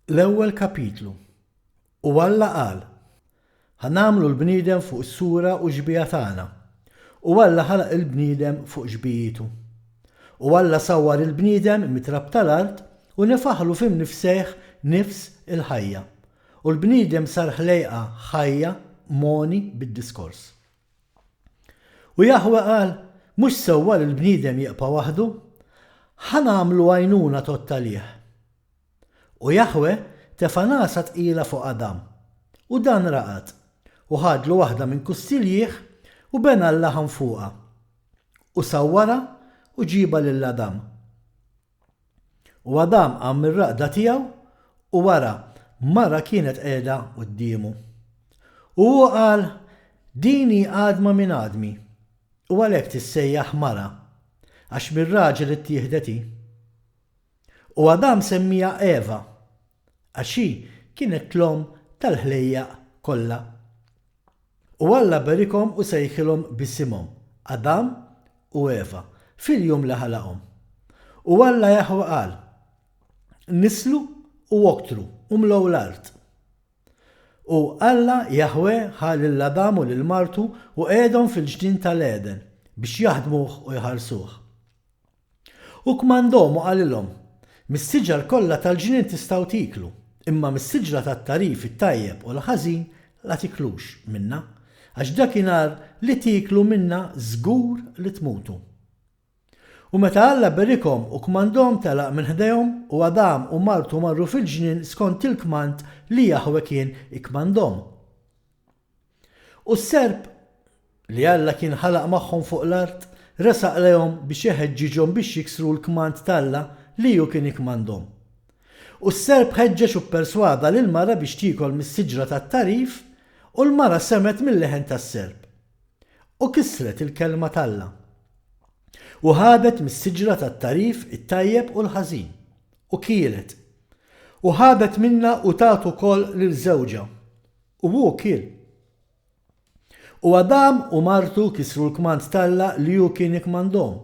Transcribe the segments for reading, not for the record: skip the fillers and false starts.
L-ewwel kapitlu. U Alla qal, Ħa nagħmlu l-bniedem fuq is-sura u x-xbieha tagħna. U Alla ħalaq il-bniedem fuq xbijietu. U Alla sawwar il-bniedem mit-trab tal-art u nefaħlu fi mnifsejh nifs il-ħajja. U l-bniedem sar ħlejqa ħajja mogħni bid-diskors. U Jaħweh qal, Mhux sewwa li l-bniedem jibqa' waħdu. Ħa nagħmlu għajnuna tgħodd għalih. U Jaħweh tefa' nagħsa tqila fuq Adam, u dan raqad, u ħadlu waħda minn kustiljih u bena l-laħam fuqha, u sawwarha u ġiebha lil Adam. U Adam qam mir-raqda tiegħu, u ara, mara kienet qiegħda quddiemu. U hu qal, Din hi għadma minn għadmi, u għalhekk tissejjaħ mara, għax mir-raġel ittieħdet hi. U Adam semmieha Eva, għax hi kienet l-omm tal-ħlejjaq kollha. U Alla berikhom u sejħilhom b'isimhom, Adam u Eva, fil-jum li ħalaqhom. U Alla Jaħweh qal, Nisslu u oktru u mlew l-art. U Alla Jaħweh ħa lil Adam u lil martu u qegħedhom fil-ġnien tal-Għeden biex jaħdmuh u jħarsuh. U kkmandhom u qalilhom, Mis-siġar kollha tal-ġnien tistgħu tieklu, imma mis-siġra tat-tagħrif it-tajjeb u l-ħażin la tiklux minnha, għax dakinhar li tieklu minnha żgur li tmutu. U meta Alla berikhom u kkmandhom telaq minn ħdejhom, u Adam u martu marru fil-ġnien skont il-kmand li Jaħweh kien ikkmandhom. U s-serp, li Alla kien ħalaq magħhom fuq l-art, resaq lejhom biex iħeġġiġhom biex jiksru l-kmand t'Alla li hu kien ikkmandhom. U s-serp ħeġġeġ u pperswada lill-mara biex tiekol mis-siġra tat-tagħrif, u l-mara semgħet mil-leħen tas-serp. U kisret il-kelma t'Alla. U ħadet mis-siġra tat-tagħrif it-tajjeb u l-ħażin, u kielet. U ħadet minnha u tat ukoll lil żewġha, U hu kiel. U Adam u martu kisru l-kmand t'Alla li hu kien ikkmandhom,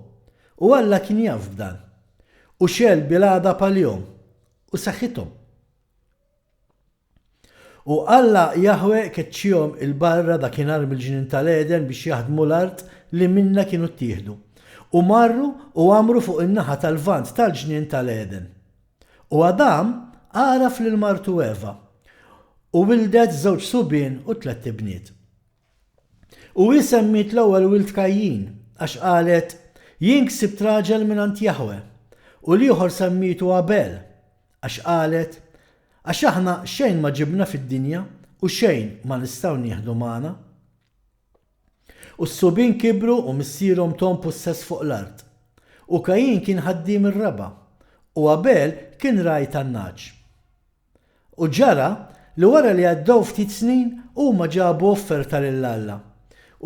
u Alla kien jaf b'dan. U xegħel bil-għadab għalihom, u saħħithom. U Alla Jaħweh keċċiehom 'il barra dakinhar mill-ġnien tal-Għeden biex jaħdmu l-art li minnha kienu ttieħdu. U marru u għammru fuq in-naħa tal-Lvant tal-ġnien tal-Għeden. U Adam għaraf lil martu Eva, u wildet żewġ subien u tlett ibniet. U hi semmiet l-ewwel wild Kajjin, għax qalet, Jien ksibt raġel mingħand Jaħweh. U l-ieħor semmietu Abel, għax qalet, Għax aħna xejn ma ġibna fid-dinja u xejn ma nistgħu nieħdu magħna. U s-subien kibru u missierhom thom pussess fuq l-art. U Kajjin kien ħaddiem ir-raba', u Abel kien ragħaj tan-nagħaġ. U ġara li wara li għaddew ftit snin, huma ġabu offerta lil Alla.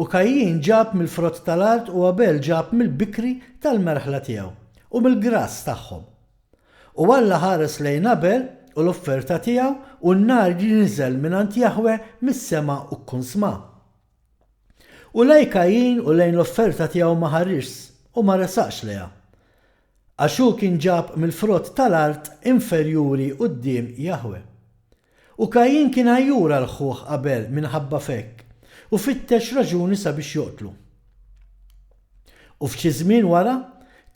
U Kajjin ġab mill-frott tal-art u Abel ġab mill-bikri tal-merħla tiegħu u mill-grass tagħhom. U Alla ħares lejn Abel u l-offerta tiegħu u n-nar li niżel mingħand Jaħweh mis-sema u kkunsma. U lejn Kajjin u lejn l-offerta tiegħu ma ħarisx u ma resaqx lejha, għax hu kien ġab mill-frott tal-art inferjuri quddiem Jaħweh. U Kajjin kien għajjur għal ħuh Abel minħabba f'hekk, u fittex raġuni sabiex joqtlu. U f'xi żmien wara,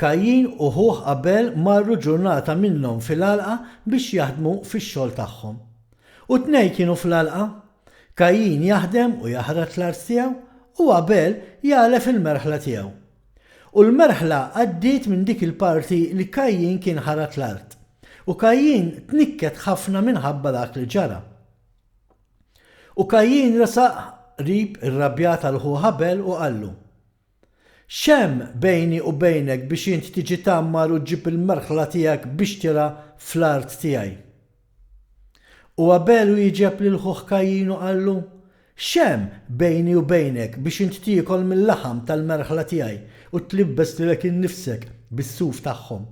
Kajjin u ħuh Abel marru ġurnata minnhom fil-għalqa biex jaħdmu fix-xogħol tagħhom. U t-tnejn kienu fl-għalqa, Kajjin jaħdem u jaħrat l-art tiegħu, u Abel jagħlef il-merħla tiegħu. U l-merħla għaddiet minn dik il-parti li Kajjin kien ħarat l-art. U Kajjin tnikket ħafna minħabba dak li ġara. U Kajjin resaq qrib irrabjat għal ħuh Abel u qallu, X'hemm bejni u bejnek biex int tiġi tgħammar u ġġib il-merħla tiegħek biex tirgħa fl-art tiegħi? U Abel wieġeb lil ħuh Kajjin u qallu, X'hemm bejni u bejnek biex int tiekol mil-laħam tal-merħla tiegħi u tlibbes lilek innifsek bis-suf tagħhom?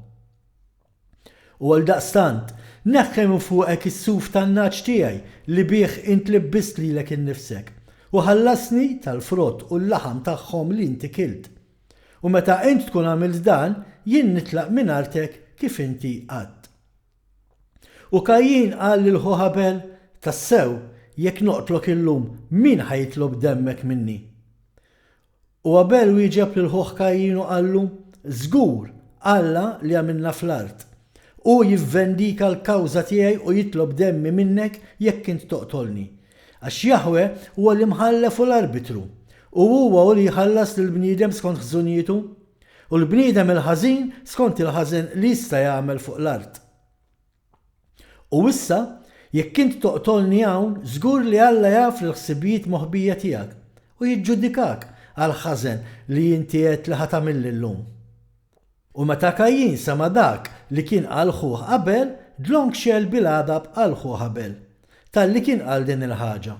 U għaldaqstant, neħħi minn fuqek is-suf tan-nagħaġ tiegħi li bih int libbist lilek innifsek, u ħallasni tal-frott u l-laħam tagħhom li inti kilt. U meta int tkun għamilt dan, jien nitlaq minn artek kif inti għadt. U Kajjin qal lil ħuh Abel, Tassew, jekk noqtlok illum, min ħa jitlob demmek minni? U Abel wieġeb lil ħuh Kajjin u qallu, Żgur, Alla li għamilna fl-art. Hu jivvendika l-kawża tiegħi u jitlob demmi minnek jekk int toqtolni. Għax Jaħweh huwa l-imħallef u l-arbitru, u huwa hu li jħallas lill-bniedem skont ħżunietu, u l-bniedem il-ħażin skont il-ħażen li jista' jagħmel fuq l-art. U issa, jekk int toqtolni hawn, żgur li Alla jaf l-ħsibijiet moħbija tiegħek, u jiġġudikak għall-ħażen li inti għedt li ħa tagħmilli llum. U meta Kajjin sema' dak li kien qal ħuh Abel, dlonk xegħel bil-għadab għal ħuh Abel, talli kien qal din il-ħaġa.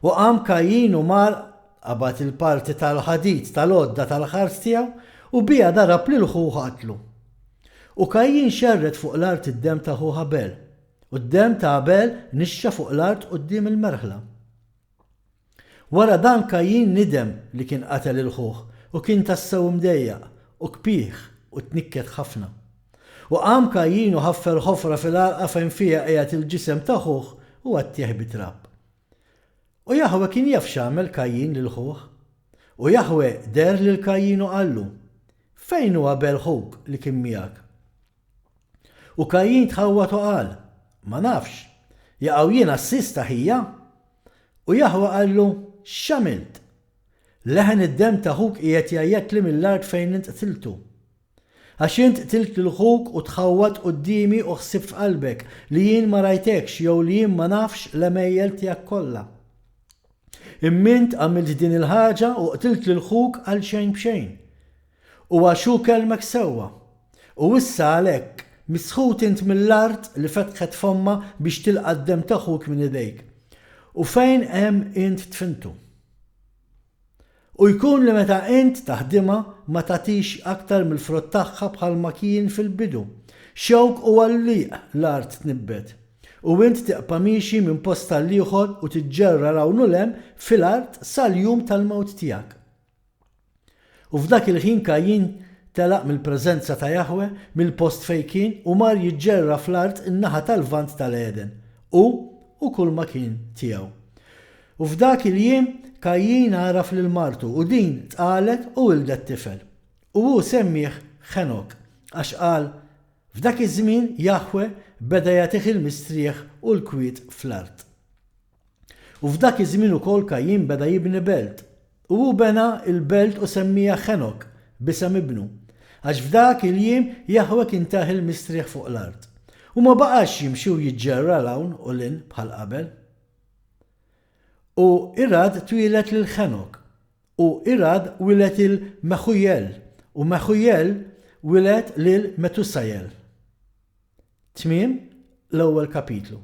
U qam Kajjin u mar, qabad il-parti tal-ħadid tal-għodda tal-ħars tiegħu, u biha darab lil ħuh u qatlu. U Kajjin xerred fuq l-art id-demm ta' ħuh Abel, u d-demm ta' Abel nixxa fuq l-art quddiem il merħla. Wara dan Kajjin nidem li kien qatel 'il ħuh, u kien tassew imdejjaq, u kpieh, u tnikket ħafna. U qam Kajjin u ħaffer ħofra fil-għalqa fejn fiha qiegħed il-ġisem ta' ħuh u għattieh bit-trab. U Jaħweh kien jaf x'għamel Kajjin lil ħuh. U Jaħweh deher lil Kajjin u qallu, Fejn hu Abel ħuk li kien miegħek? U Kajjin tħawwad u qal, Ma nafx. Jaqaw jien għassies ta' ħija? U Jaħweh qallu, X'għamilt? Leħen id-demm ta' ħuk qiegħed jgħajjatli mill-art fejn int qtiltu. Għax int qtilt lil ħuk u tħawwadt quddiemi u ħsibt f'qalbek li jien ma rajtekx jew li jien ma nafx l-għemejjel tiegħek kollha. Imma int għamilt din il-ħaġa u qtilt lil ħuk għal xejn b'xejn. U għax hu kellmek sewwa. U issa għalhekk, misħut int mill-art li fetħet fommha biex tilqa' d-demm ta' ħuk minn idejk. U fejn hemm int dfintu. U jkun li meta int taħdimha ma tagħtix aktar mill-frott tagħha bħalma kien fil-bidu. Xewk u għallieq l-art tnibbet. U int tibqa' miexi minn post għall-ieħor u tiġġerra 'l hawn u 'l hemm fil-art sal-jum tal-mewt tiegħek. U f'dak il-ħin Kajjin telaq mill-preżenza ta' Jaħweh, mill-post fejn kien, u mar jiġġerra fl-art in-naħa tal-Lvant tal-Għeden, hu u kulma kien tiegħu. U f'dak il-jiem Kajjin għaraf lil martu, u din tqalet u wildet tifel. U hu semmieh Ħenok, għax qal, F'dak iż-żmien Jaħweh beda jagħtih il-mistrieħ u l-kwiet fl-art. U f'dak iż-żmien ukoll Kajjin beda jibni belt, u hu bena l-belt u semmieha Ħenok, b'isem ibnu, għax f'dak il-jiem Jaħweh kien tah il-mistrieħ fuq l-art. U ma baqax jimxi u jiġġerra 'l hawn u 'l hinn bħal qabel. U Irad twieled lil Ħenok, u Irad wiled 'il Meħujel, u Meħujel wiled lil Metusajel. Tmiem l-ewwel kapitlu.